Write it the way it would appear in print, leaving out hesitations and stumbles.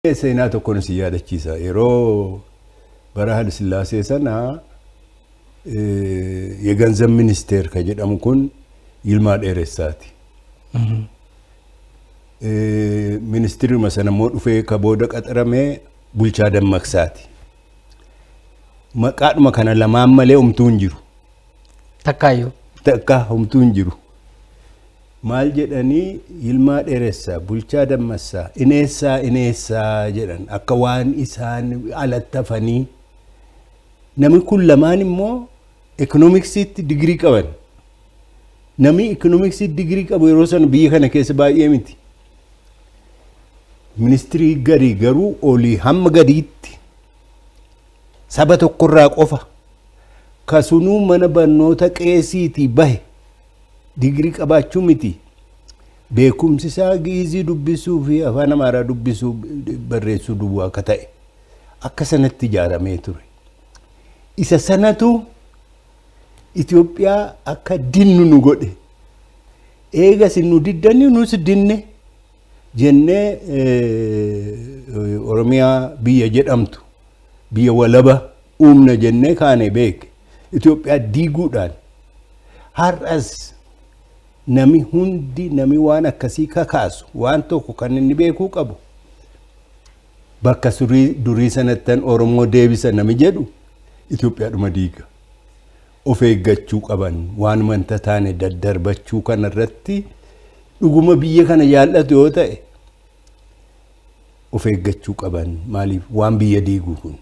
Seenaa tokkoon si yaadachiisa. Yeroo bara Haile Sillaasee sana የገንዘብ ሚኒስቴር ka jedhamu kun Yilmaa Dheeressaati. Ministeeruma sana immoo dhufee ka booda qaxaramee Bulchaa Dammaqsaati. Maqaadhuma kana lamaan malee homtuu hin jiru. Takkaayyuu. Takka homtuu hin jiru. Maal jedhanii Yilmaa Dheeressaa, Bulchaa Dammaqsaa, ineessaa ineessaa jedhan akka waan isaan alatti hafanii. Namni kun lamaan immoo ikoonomiksiitti digirii qaban. Namni ikoonomiksiitti digirii qabu yeroo sana biyya kana keessa baay'ee miti. Ministirii garii garuu olii hamma gadiitti saba tokkorraa qofa kasunuu mana barnoota qeesiitii bahe digirii qabaachuu miti. Beekumsi isaa Giizii dubbisuu fi Afaan Amaaraa dubbisuu barreessuu duwwaa akka ta'e akka sanatti ijaaramee ture. Isa sanatu Itoophiyaa akka dinnu nu godhe. Eegas nu diddani nus dinne jennee Oromiyaa biyya jedhamtu biyya walaba uumna jennee kaane beeke. Itoophiyaa diiguudhaan har'as nami hundi nami waan akkasii kakaasu waan tokko kan inni beekuu qabu bakka durii sanattan Oromoo deebisa nami jedhu Itoophiyaadhuma diiga. Of eeggachuu qaban waan wanta taane daddarbachuu kanarratti dhuguma biyya kana jaallatu yoo ta'e of eeggachuu qaban, maaliif waan biyya diigu kun.